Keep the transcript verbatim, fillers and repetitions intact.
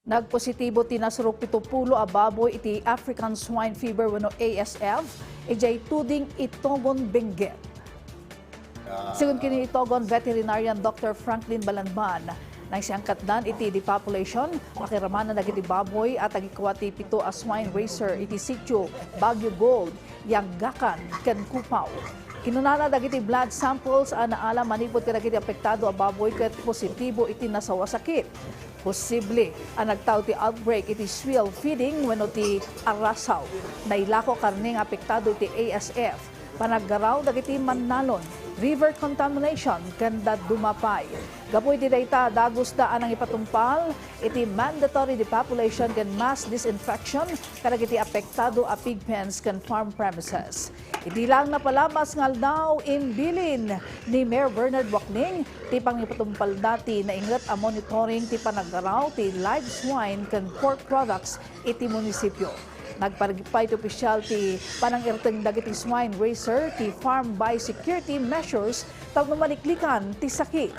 Nagpositibo ti nasurok pito pulo a baboy iti African Swine Fever wenno A S F idiay Tuding, Itogon, Benguet. Sigun ken ni Itogon Veterinarian Doctor Franklin Balanban, naisiangkatdan iti depopulation, pakiramana dagiti baboy a tagikua ti pito a swine raiser iti sitio Baguio Gold, Yanggacan ken Cupao. Kinunana dagiti blood samples a naala manipud kadagiti apektado a baboy ket positibo iti nasaw a sakit. Posible a nagtao ti outbreak iti swell feeding wenno ti arasaw. Nailako karne nga apektado iti A S F, panaggaraw dagiti mannalon, river contamination, ken dadduma pay. Gapu iti dayta, dagusda a nangipatungpal iti mandatory depopulation ken mass disinfection kadagiti apektado a pig pens ken farm premises. Iti laeng napalabas nga aldaw, imbilin ni Mayor Bernard Wacling ti pangipatungpalda ti nainget a monitoring ti panaggaraw ti live swine ken pork products iti munisipio. Nagparigpay ti opisyal ti panangirteng dagiti swine raiser ti farm biosecurity measures tapno maliklikan ti sakit.